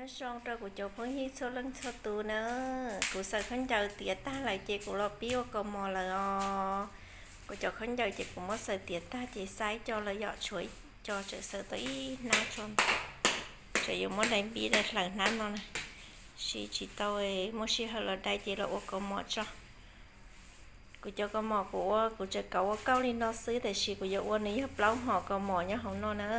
Nyob zoo rau kuv cov phooj ywg txhua leej txhua tus na, kuv xaws khaub ncaws tiav tag lawm ces kuv los pib ua kaus mom lawm os. Kuv cov khaub ncaws ces kuv muab xaws tiav tag ces xaib co lawm yom, tshuav co tseem xaws tau ib hnab tso, tseem yuav muab dai npib dai hlaws hnab no na, siv tsis tau, muaj sij hawm los dai ces los ua kaus mom tso. Kuv cov kaus mom kuv ua kuv tseem kauv ua kauj li no xwb, tiam sis kuv yuav ua nws yog plaub hom kaus mom nyob hauv no na.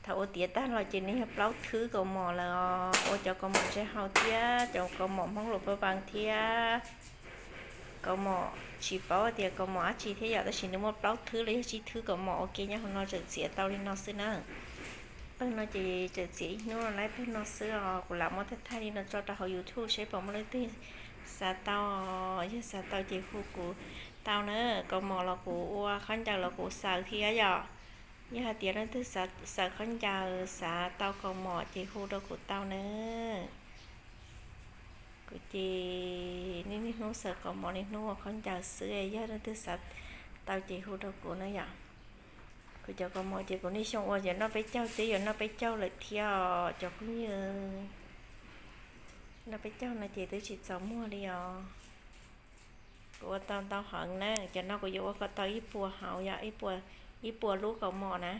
Thaum ua tiav tag los ces nws yog plaub thwb kaus mom lawm os, ua cov kaus mom ntsej hau thiab cov kaus mom Hmoob Luas Phaj Vaas thiab kaus mom tsis paub tias kaus mom dab tsi thiab yom, tab sis nws muaj plaub thwb los yog tsib thwb kaus mom ua ke nyob hauv no, tseem txiav tau li no xwb na. Pawg no ces tseem txiav ib hnub no laib pawg no xwb os, kuv lam muab thaij thaij li no tso rau hauv YouTube seb puas muaj leej twg xav tau, yog xav tau ces hu kuv tau na. Kaus mom los kuv ua, khaub ncaws los kuv xaws thiab yom. Yog hais tias leej twg xav khaub ncaws xav tau kaus mom ces hu rau kuv tau na. Kuv ces niaj niaj hnub xaws kaus mom niaj hnub ua khaub ncaws xwb, yog leej twg xav tau ces hu rau kuv na yom. Kuv cov kaus mom ces kuv niaj xyoo ua, yuav noj peb caug twb yuav noj peb caug lawm thiab os cov phooj ywg. Noj peb caug no ces twb tsis txaus muag li os. Kuv ua tau ntau heev na, cov no kuv yuav ua kom tau ib puas hauv yom, ib puas lub kaus mom na.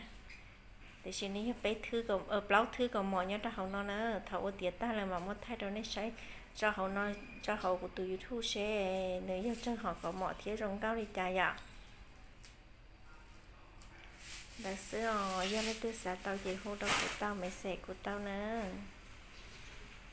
Tiam sis nws yog peb thwb, plaub thwb kaus mom nyob rau hauv no na. Thaum ua tiav tag lawm mam muab thaij rau nej saib tso hauv no, tso hauv kuv tus YouTube seb nws yog tsawg hom kaus mom thiab zoo nkauj li cas yom. Ntawd xwb os, yog leej twg xav tau ces hu rau kuv tau, message kuv tau na.